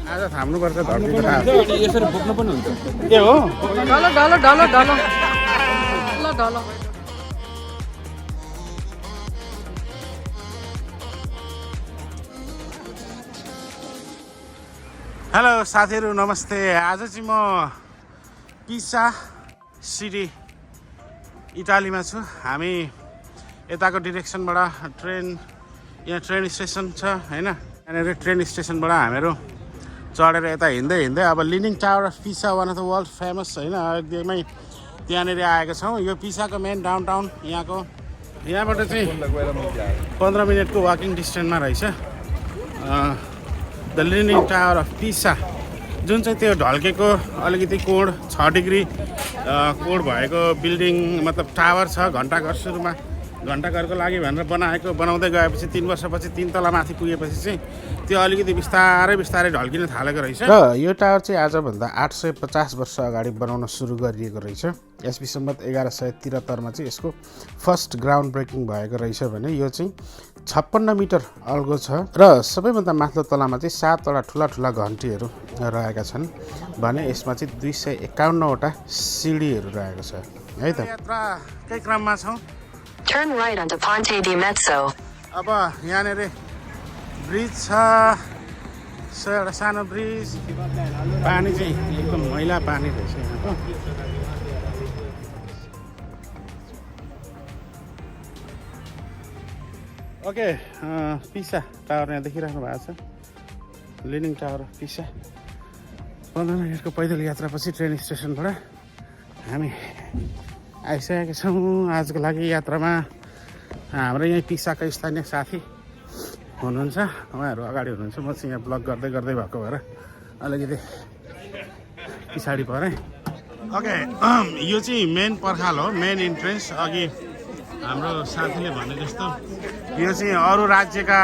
आज थाम्नुपर्छ धड्केको थाहा अनि यसरी बोक्नु पनि हुन्छ। के हो ढल ढल ढल ढल ल ढल हेलो साथीहरू नमस्ते। आज चाहिँ म पिसा सिटी इटालीमा छु। हामी यताको डिरेक्सनबाट यहाँ ट्रेन स्टेसन छ हैन। यहाँनिर ट्रेन स्टेसनबाट हामीहरू चढेर यता हिँड्दै हिँड्दै अब लिनिङ टावर अफ पिसा one of the world famous हैन एकदमै त्यहाँनिर आएको छौँ। यो पिसाको मेन डाउनटाउन यहाँबाट चाहिँ 15 मिनटको वाकिङ डिस्टेन्समा रहेछ द लिनिङ टावर अफ पिसा, जुन चाहिँ त्यो ढल्केको अलिकति कोण 6 डिग्री कोण भएको बिल्डिङ मतलब टावर छ। घन्टाघर सुरुमा घन्टाघरको लागि भनेर बनाउँदै गएपछि 3 वर्षपछि 3 तला माथि पुगेपछि चाहिँ त्यो अलिकति बिस्तारै ढल्किन थालेको रहेछ। र यो टावर चाहिँ आजभन्दा 850 वर्ष अगाडि बनाउन सुरु गरिएको रहेछ। एसबी सम्मत 1173 मा चाहिँ यसको फर्स्ट ग्राउन्ड ब्रेकिङ भएको रहेछ भने यो चाहिँ 56 मिटर अल्गो छ र सबैभन्दा माथिल्लो तलामा चाहिँ 7 वटा ठुला घन्टीहरू रहेका छन् भने यसमा चाहिँ 251 वटा सिडीहरू रहेको छ है त। यात्राकै क्रममा छौँ। Turn right onto Ponte di Mezzo. अब यहाँनिर ब्रिज छ, एउटा सानो ब्रिज। पानी चाहिँ एकदम मैला पानी रहेछ यहाँको। ओके, पिसा टावर यहाँ देखिराख्नु भएको छ, लिनिङ टावर अफ पिसा। 15 मिनटको पैदल यात्रापछि ट्रेन स्टेसनबाट हामी आइसकेका छौँ। आजको लागि यात्रामा हाम्रो यहीँ पिसाका स्थानीय साथी हुनुहुन्छ, उहाँहरू अगाडि हुनुहुन्छ। म चाहिँ यहाँ ब्लग गर्दै भएको भएर अलिकति पछाडि परेँ। ओके, यो चाहिँ मेन पर्खाल हो, मेन इन्ट्रेन्स। अघि हाम्रो साथीले भने जस्तो यो चाहिँ अरू राज्यका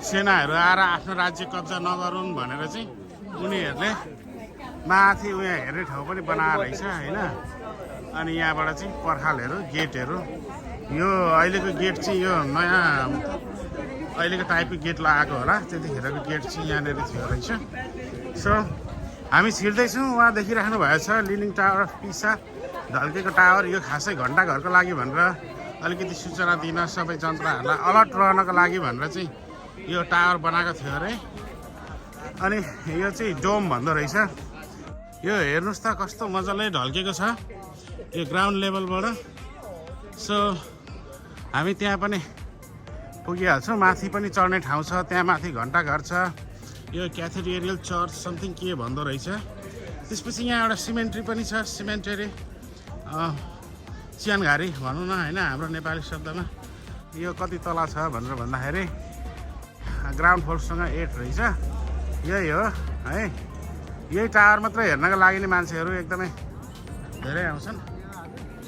सेनाहरू आएर आफ्नो राज्य कब्जा नगरून् भनेर चाहिँ उनीहरूले माथि उहाँ हेर्ने ठाउँ पनि बनाएर रहेछ होइन। अनि यहाँबाट चाहिँ पर्खालहरू गेटहरू, यो अहिलेको गेट चाहिँ यो नयाँ अहिलेको टाइपको गेट लगाएको होला, त्यतिखेरको गेट चाहिँ यहाँनिर थियो रहेछ। सो हामी छिर्दैछौँ। उहाँ देखिराख्नु भएको छ लिनिङ टावर अफ पिसा, ढल्केको टावर। यो खासै घन्टाघरको लागि भनेर अलिकति सूचना दिन, सबै जन्त्रहरूलाई अलर्ट रहनको लागि भनेर चाहिँ यो टावर बनाएको थियो अरे। अनि यो चाहिँ डोम भन्दो रहेछ। यो हेर्नुहोस् त कस्तो मजाले ढल्केको छ यो ग्राउन्ड लेभलबाट। सो हामी त्यहाँ पनि पुगिहाल्छौँ। माथि पनि चढ्ने ठाउँ छ, त्यहाँ माथि घन्टाघर छ, यो क्याथेड्रल चर्च समथिङ के भन्दो रहेछ। त्यसपछि यहाँ एउटा सिमेन्ट्री पनि छ, सिमेन्टरी चियानघारी भनौँ न होइन हाम्रो नेपाली शब्दमा। यो कति तला छ भनेर भन्दाखेरि ग्राउन्ड फ्लोरसँग 8 रहेछ। यही हो है। यही टावर मात्र हेर्नको लागि नै मान्छेहरू एकदमै धेरै आउँछन्।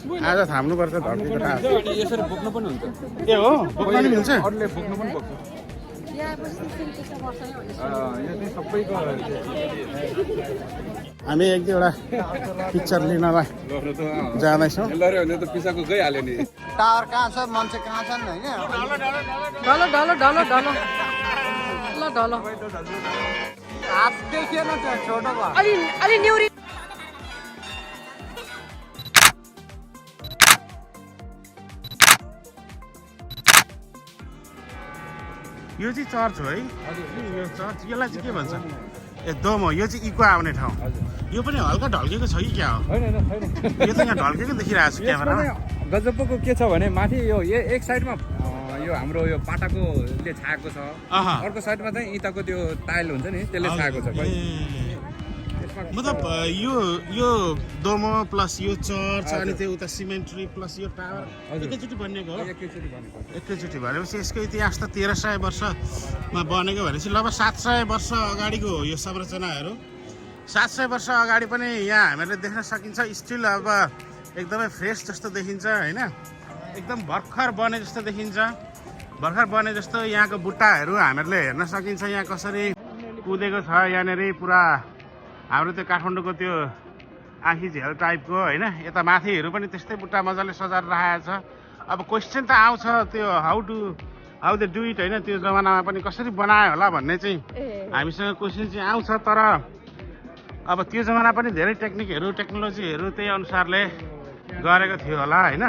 आज थाम्नुपर्छ धड्केको टावर। अनि यसरी बोक्नु पनि हुन्छ। के हो बोक्न पनि मिल्छ? अरूले बोक्नु पनि बोक्छ। यो चाहिँ सबैको हामी एक दुईवटा पिक्चर लिनलाई जाँदैछौँ। भने त पिसाको गइहाल्यो नि। टावर कहाँ छ, मान्छे कहाँ छन् होइन। ढल ढल ढल ढल ल ढल हात देखिएन त्यहाँ छोटो भयो। अलि न्युरी यो चाहिँ चर्च हो है। यो चर्च, यसलाई चाहिँ के भन्छ? डोम हो। यो चाहिँ इको आउने ठाउँ। यो पनि हल्का ढल्केको छ कि क्या हो? यो त यहाँ ढल्केको देखिरहेको छु क्यामेरामा। गजबको के छ भने माथि यो एक साइडमा यो हाम्रो यो पाटाकोले छाएको छ, अर्को साइडमा चाहिँ इँटाको त्यो टाइल हुन्छ नि त्यसले छाएको छ। मतलब यो डोमो प्लस यो चर्च अनि त्यो उता सिमेन्ट्री प्लस यो टावर एकैचोटि बनिएको हो। एकैचोटि भनेपछि यसको इतिहास त 1300 वर्षमा बनेको भनेपछि लगभग 700 वर्ष अगाडिको हो यो संरचनाहरू। 700 वर्ष अगाडि पनि यहाँ हामीले देख्न सकिन्छ। स्टिल अब एकदमै फ्रेस जस्तो देखिन्छ होइन, एकदम भर्खर बने जस्तो देखिन्छ। भर्खर बने जस्तो यहाँको बुट्टाहरू हामीहरूले हेर्न सकिन्छ। यहाँ कसरी कुदेको छ यहाँनिर पुरा हाम्रो त्यो काठमाडौँको त्यो आँखी झेल टाइपको होइन। यता माथिहरू पनि त्यस्तै बुट्टा मजाले सजाएर राखेको छ। अब क्वेसन त आउँछ त्यो हाउ दे डु इट होइन त्यो जमानामा पनि कसरी बनायो होला भन्ने चाहिँ हामीसँग क्वेसन चाहिँ आउँछ तर अब त्यो जमाना पनि धेरै टेक्निकहरू टेक्नोलोजीहरू त्यही अनुसारले गरेको थियो होला होइन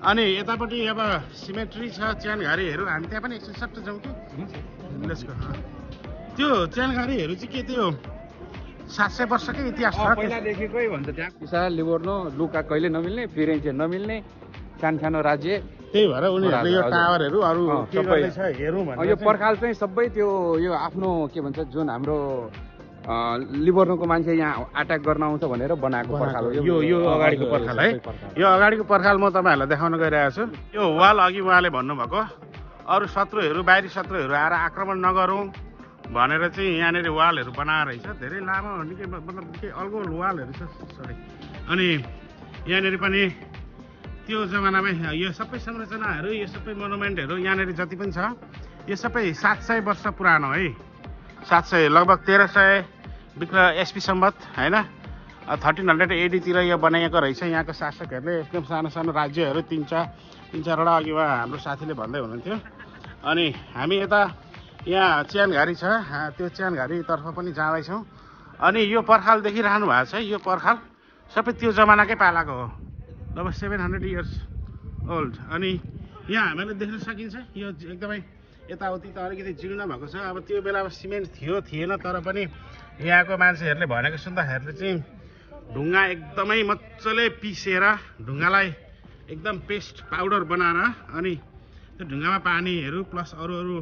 अनि यतापट्टि अब सिमेट्री छ च्यानघारीहरू हामी त्यहाँ पनि एकछिन सट्ट जाउँ कि लेट्सको त्यो च्यानघारीहरू चाहिँ के त्यो 700 वर्षकै इतिहास छ पहिलादेखिकै भन्छ त्यहाँ पिसा लिभर्नो लुका कहिले नमिल्ने फिरेन्चे नमिल्ने सानो राज्य त्यही भएर उनीहरूले यो टावरहरू अरू के गर्दैछ हेरौँ यो भनेर पर्खाल चाहिँ सबै त्यो यो आफ्नो के भन्छ जुन हाम्रो लिभर्नोको मान्छे यहाँ अट्याक गर्न आउँछ भनेर बनाएको पर्खाल हो यो अगाडिको पर्खाल है यो अगाडिको पर्खाल म तपाईँहरूलाई देखाउन गइरहेको छु यो वाल अघि उहाँले भन्नुभएको अरू शत्रुहरू बाहिरी शत्रुहरू आएर आक्रमण नगरौँ भनेर चाहिँ यहाँनिर वालहरू बनाएर रहेछ धेरै लामो निकै मतलब निकै अल्गो वालहरू छ सरी अनि यहाँनिर पनि त्यो जमानामै यो सबै संरचनाहरू यो सबै मोनुमेन्टहरू यहाँनिर जति पनि छ यो सबै 700 वर्ष पुरानो है 700 लगभग 1300 एसपी सम्बत होइन 1300 AD तिर यो बनाइएको रहेछ यहाँको शासकहरूले एकदम सानो राज्यहरू तिन चारवटा अघि हाम्रो साथीले भन्दै हुनुहुन्थ्यो अनि हामी यता यहाँ च्यानघारी छ त्यो च्यानघारीतर्फ पनि जाँदैछौँ अनि यो पर्खाल देखिरहनु भएको छ यो पर्खाल सबै त्यो जमानाकै पालाको हो लगभग 700 इयर्स ओल्ड अनि यहाँ हामीले देख्न सकिन्छ यो एकदमै यताउति त अलिकति जीर्ण भएको छ अब त्यो बेलामा सिमेन्ट थियो थिएन तर पनि यहाँको मान्छेहरूले भनेको सुन्दाखेरि चाहिँ ढुङ्गा एकदमै मजाले पिसेर ढुङ्गालाई एकदम पेस्ट पाउडर बनाएर अनि त्यो ढुङ्गामा पानीहरू प्लस अरू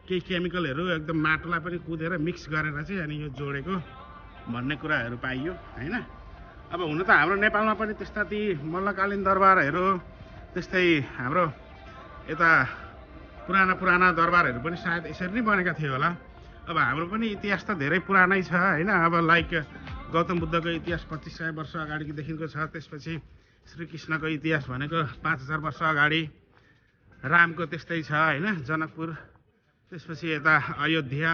केही केमिकलहरू एकदम माटोलाई पनि कुदेर मिक्स गरेर चाहिँ अनि यो जोडेको भन्ने कुराहरू पाइयो होइन अब हुन त हाम्रो नेपालमा पनि त्यस्ता ती मल्लकालीन दरबारहरू त्यस्तै हाम्रो यता पुराना दरबारहरू पनि सायद यसरी नै बनेका थियो होला अब हाम्रो पनि इतिहास त धेरै पुरानै छ होइन अब लाइक गौतम बुद्धको इतिहास 2500 वर्ष अगाडिदेखिको छ त्यसपछि श्रीकृष्णको इतिहास भनेको 5000 वर्ष अगाडि रामको त्यस्तै छ होइन जनकपुर त्यसपछि यता अयोध्या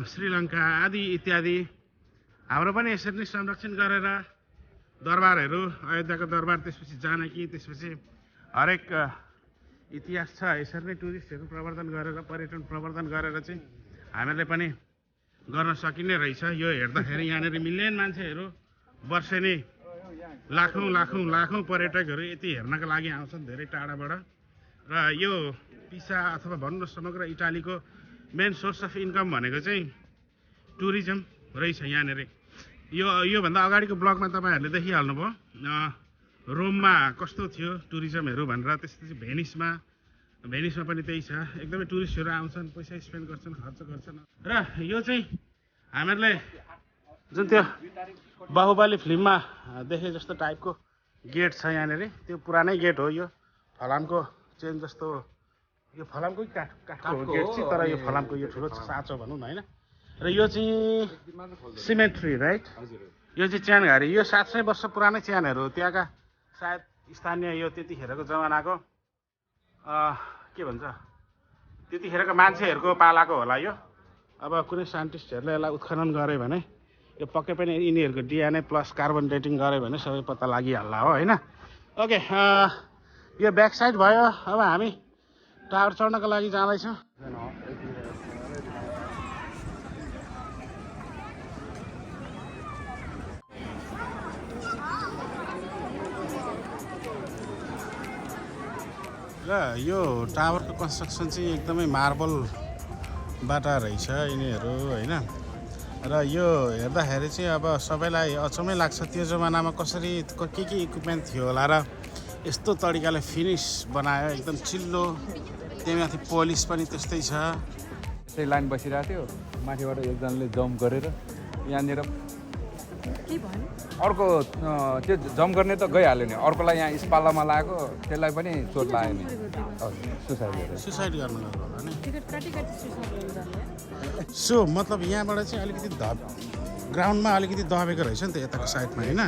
श्रीलङ्का आदि इत्यादि हाम्रो पनि यसरी नै संरक्षण गरेर दरबारहरू अयोध्याको दरबार त्यसपछि जानकी त्यसपछि हरेक इतिहास छ यसरी नै टुरिस्टहरू प्रवर्धन गरेर पर्यटन प्रवर्धन गरेर चाहिँ हामीहरूले पनि गर्न सकिने रहेछ यो हेर्दाखेरि यहाँनिर मिलियन मान्छेहरू वर्षेनी लाखौँ पर्यटकहरू यति हेर्नका लागि आउँछन् धेरै टाढाबाट र यो पिसा अथवा भन्नु न समग्र इटालीको मेन सोर्स अफ इन्कम भनेको चाहिँ टुरिज्म रहेछ यहाँनिर योभन्दा अगाडिको ब्लगमा तपाईँहरूले देखिहाल्नुभयो रोममा कस्तो थियो टुरिज्महरू भनेर त्यसपछि भेनिसमा पनि त्यही छ एकदमै टुरिस्टहरू आउँछन् पैसा स्पेन्ड गर्छन् खर्च गर्छन् र यो चाहिँ हामीहरूले जुन त्यो बाहुबली फिल्ममा देखे जस्तो टाइपको गेट छ यहाँनिर त्यो पुरानै गेट हो यो फलामको चेन जस्तो यो फलामकै काठको गेट चाहिँ तर यो फलामको यो ठुलो साँचो भनौँ न होइन र यो चाहिँ सिमेट्री राइट यो चाहिँ च्यानघारी यो 700 वर्ष पुरानै च्यानहरू हो त्यहाँका सायद स्थानीय यो त्यतिखेरको जमानाको के भन्छ त्यतिखेरको मान्छेहरूको पालाको होला यो अब कुनै साइन्टिस्टहरूले यसलाई उत्खनन गरे भने यो पक्कै पनि यिनीहरूको DNA प्लस कार्बन डेटिङ गरे भने सबै पत्ता लागिहाल्ला हो होइन ओके यो ब्याक साइड भयो अब हामी टावर चढ्नको लागि जाँदैछौँ र यो टावरको कन्स्ट्रक्सन चाहिँ एकदमै मार्बलबाट रहेछ यिनीहरू होइन र यो हेर्दाखेरि चाहिँ अब सबैलाई अचम्मै लाग्छ त्यो जमानामा कसरी के इक्विपमेन्ट थियो होला र यस्तो तरिकाले फिनिस बनायो एकदम चिल्लो त्यहीमाथि पोलिस पनि त्यस्तै छ त्यही लाइन बसिरहेको थियो माथिबाट एकजनाले जम्प गरेर यहाँनिर अर्को त्यो जम्प गर्ने त गइहाल्यो नि अर्कोलाई यहाँ स्पालामा लगाएको त्यसलाई पनि चोट लाग्यो नि सुसाइड गर्नु होला नि सो मतलब यहाँबाट चाहिँ अलिकति ग्राउन्डमा अलिकति दबेको रहेछ नि त यताको साइडमा होइन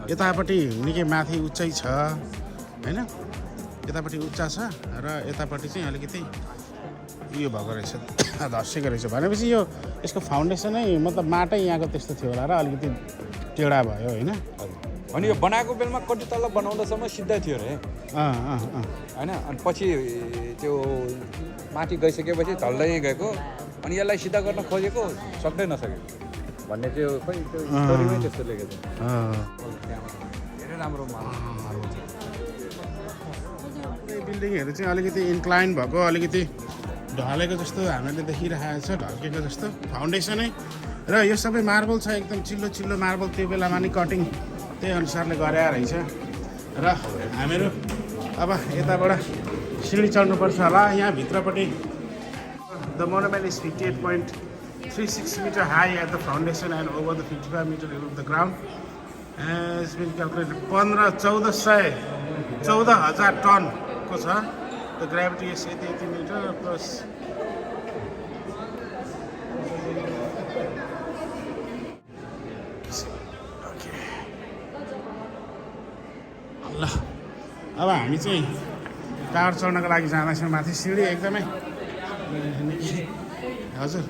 यतापट्टि निकै माथि उच्चै छ होइन यतापट्टि उच्चा छ र यतापट्टि चाहिँ अलिकति यो भएको रहेछ धस्सेको रहेछ भनेपछि यो यसको फाउन्डेसनै मतलब माटै यहाँको त्यस्तो थियो होला र अलिकति टेढा भयो होइन अनि यो बनाएको बेलामा कति तल बनाउँदासम्म सिधै थियो अरे होइन अनि पछि त्यो माथि गइसकेपछि ढल्दै गएको अनि यसलाई सिधा गर्न खोजेको सक्दै नसकेको भन्ने त्यो खोइ त्यो स्टोरीमै त्यस्तो लेखेको छ धेरै राम्रो मार्बल छ बिल्डिङहरू चाहिँ अलिकति इन्क्लाइन भएको अलिकति ढलेको जस्तो हामीले देखिरहेको छ ढल्केको जस्तो फाउन्डेसनै र यो सबै मार्बल छ एकदम चिल्लो चिल्लो मार्बल त्यो बेलामा नि कटिङ त्यही अनुसारले गरे रहेछ र हामीहरू अब यताबाट सिँढी चढ्नुपर्छ होला यहाँ भित्रपट्टि the monument is 58.36 metre high at the foundation and over the 55 metre above the ground as been calculated 14,000 टनको छ द ग्राभिटी इज यति मिटर प्लस ल अब हामी चाहिँ टावर चढ्नको लागि जाँदैछौँ माथि सिँढी एकदमै हजुर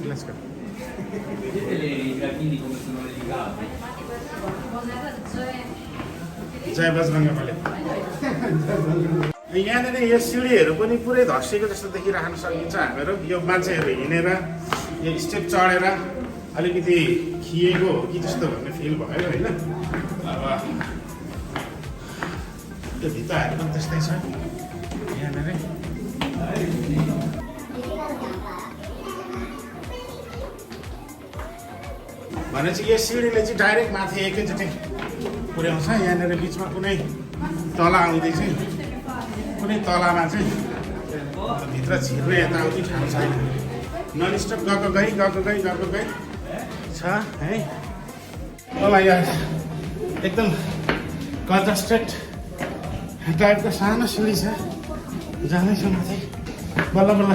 लेट्स गो जय बजरङ्गबली यहाँनिर यो सिँढीहरू पनि पुरै धसिएको जस्तो देखिराख्न सकिन्छ हामीहरू यो मान्छेहरू हिँडेर यो स्टेप चढेर अलिकति खिएको हो कि जस्तो भन्ने फिल भयो होइन अब त्यो भित्ताहरू पनि त्यस्तै छ यहाँनिर भनेपछि यो सिँढीले चाहिँ डाइरेक्ट माथि एकैचोटि पुर्याउँछ यहाँनिर बिचमा कुनै तला आउँदै चाहिँ कुनै तलामा चाहिँ भित्र छिर्ने यताउति ठाउँ छैन नन स्टप गएको गई छ है यहाँ एकदम कन्जस्टेड टाइपको सानो सिँढी छ जाँदैछ माथि बल्ल बल्ल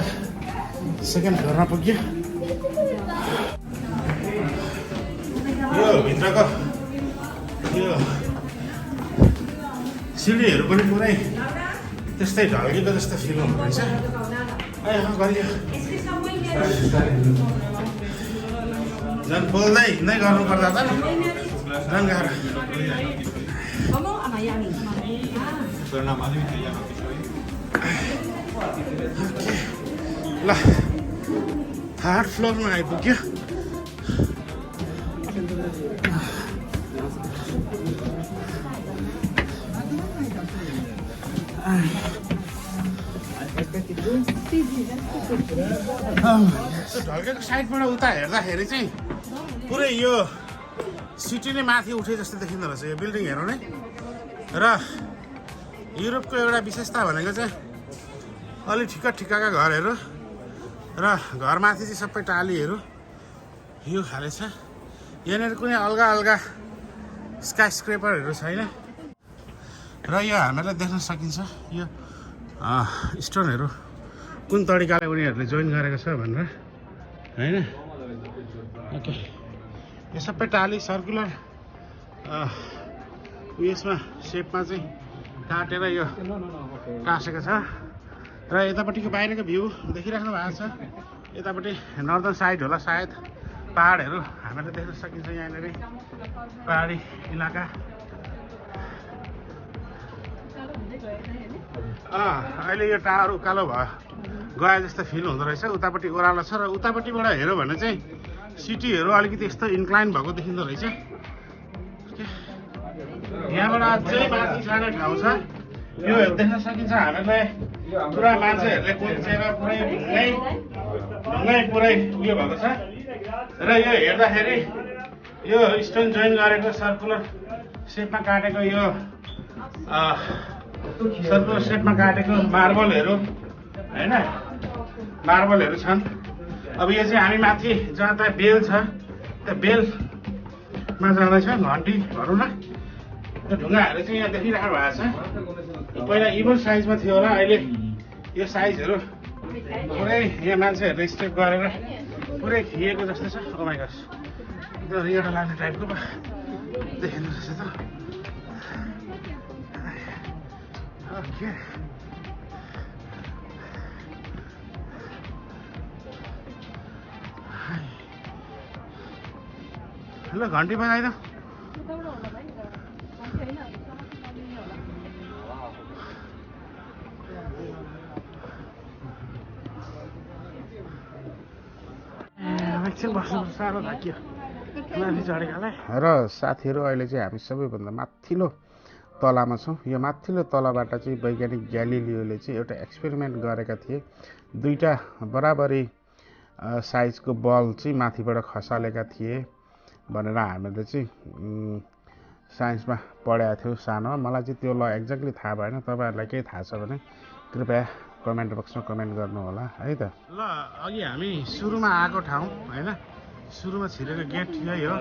सेकेन्ड फ्लोरमा पुग्यो यो भित्रको यो सिँढीहरू पनि पुरै त्यस्तै ढल्केको जस्तो फिल हुँदो रहेछ गरियो झन् बोल्दै हिँड्दै गर्नुपर्दा त झन् गाह्रो ल थर्ड फ्लोरमा आइपुग्यो ढल्केको साइडबाट उता हेर्दाखेरि चाहिँ पुरै यो सिटी नै माथि उठे जस्तो देखिँदो रहेछ यो बिल्डिङहरू नै र युरोपको एउटा विशेषता भनेको चाहिँ अलि ठिक्का घरहरू र घरमाथि चाहिँ सबै टालीहरू यो खाले छ यहाँनिर कुनै अलगा स्काई स्क्रेपरहरू छैन र यो हामीलाई देख्न सकिन्छ यो स्टोनहरू कुन तरिकाले उनीहरूले जोइन गरेको छ भनेर होइन ओके यो सबै टाली सर्कुलर उयसमा सेपमा चाहिँ काटेर यो टाँसेको छ र यतापट्टिको बाहिरको भ्यू देखिराख्नु भएको छ यतापट्टि नर्दर्न साइड होला सायद पहाडहरू हामीले देख्न सकिन्छ यहाँनिर पहाडी इलाका अहिले यो टावर उकालो भयो गए जस्तो फिल हुँदो रहेछ उतापट्टि ओह्रालो छ र उतापट्टिबाट हेऱ्यो भने चाहिँ सिटीहरू अलिकति यस्तो इन्क्लाइन भएको देखिँदो रहेछ यहाँबाट अझै माथि जाने ठाउँ छ यो देख्न सकिन्छ हामीलाई पुरा मान्छेहरूले कुल्चेर पुरै ढुङ्गै पुरै उयो भएको छ र यो हेर्दाखेरि यो स्टोन जोइन गरेको सर्कुलर सेपमा काटेको यो सर्कुलर सेपमा काटेको मार्बलहरू होइन मार्बलहरू छन् अब यो चाहिँ हामी माथि जहाँ त बेल छ त्यो बेलमा जाँदैछ घन्टी भनौँ न त्यो ढुङ्गाहरू चाहिँ यहाँ देखिराख्नु भएको छ पहिला इभल साइजमा थियो होला अहिले यो साइजहरू पुरै यहाँ मान्छेहरूले स्टेप गरेर पुरै खिएको जस्तो छ ओमाइ गस त्यो रियोटा लाग्ने टाइपको देखिँदो रहेछ त ओके ल घन्टी बजाइद एकछिन बस्नुपर्छ साह्रो थाकियो माथि चढेकालाई र साथीहरू अहिले चाहिँ हामी सबैभन्दा माथिल्लो तलामा छौँ यो माथिल्लो तलाबाट चाहिँ वैज्ञानिक ग्यालिलियोले चाहिँ एउटा एक्सपेरिमेन्ट गरेका थिए दुईटा बराबरी साइजको बल चाहिँ माथिबाट खसालेका थिए भनेर हामीले चाहिँ साइन्समा पढाएको थियौँ सानोमा मलाई चाहिँ त्यो ल एक्ज्याक्टली थाहा भएन तपाईँहरूलाई केही थाहा छ भने कृपया कमेन्ट बक्समा कमेन्ट गर्नु होला है त ल अघि हामी सुरुमा आएको ठाउँ होइन सुरुमा छिरेको गेट यही हो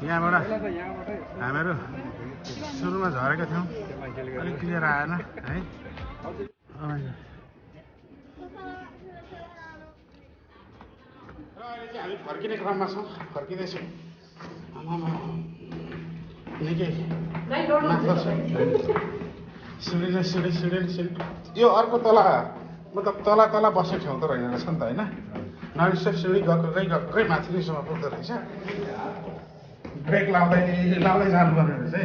यहाँबाट हामीहरू सुरुमा झरेका थियौँ अलिक क्लियर आएन है हामी फर्किने क्रममा छौँ फर्किँदैछौँ निकै माथि सिँढी यो अर्को तला मतलब तला बस्ने ठाउँ त रहेन रहेछ नि त होइन नरिसाइ सिँढी गएकै माथि नैसम्म पुग्दो रहेछ ब्रेक लाउँदै जानुपर्ने रहेछ है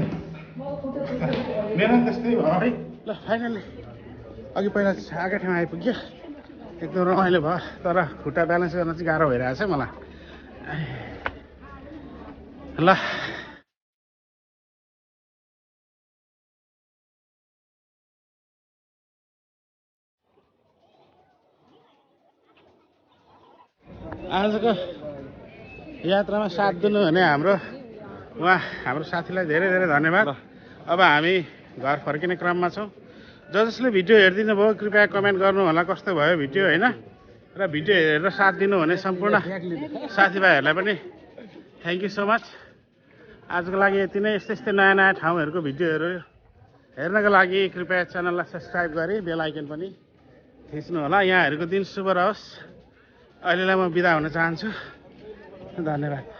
मेरो त्यस्तै भयो है ल फाइनली अघि पहिला आएकै ठाउँ आइपुग्यो एकदम रमाइलो भयो तर खुट्टा ब्यालेन्स गर्न चाहिँ गाह्रो भइरहेछ मलाई ल आजको यात्रामा साथ दिनु भने हाम्रो साथीलाई धेरै धेरै धन्यवाद अब हामी घर फर्किने क्रममा छौँ जसले भिडियो हेरिदिनु भयो कृपया कमेन्ट गर्नु होला कस्तो भयो भिडियो होइन र भिडियो हेरेर साथ दिनु भने सम्पूर्ण साथीभाइहरूलाई पनि थ्याङ्क यू सो मच आजको लागि यति नै यस्तै नयाँ नयाँ ठाउँहरूको भिडियोहरू हेर्नको लागि कृपया च्यानललाई सब्सक्राइब गरी बेल आइकन पनि थिच्नु होला यहाँहरूको दिन शुभ रहोस् अहिलेलाई म बिदा हुन चाहन्छु धन्यवाद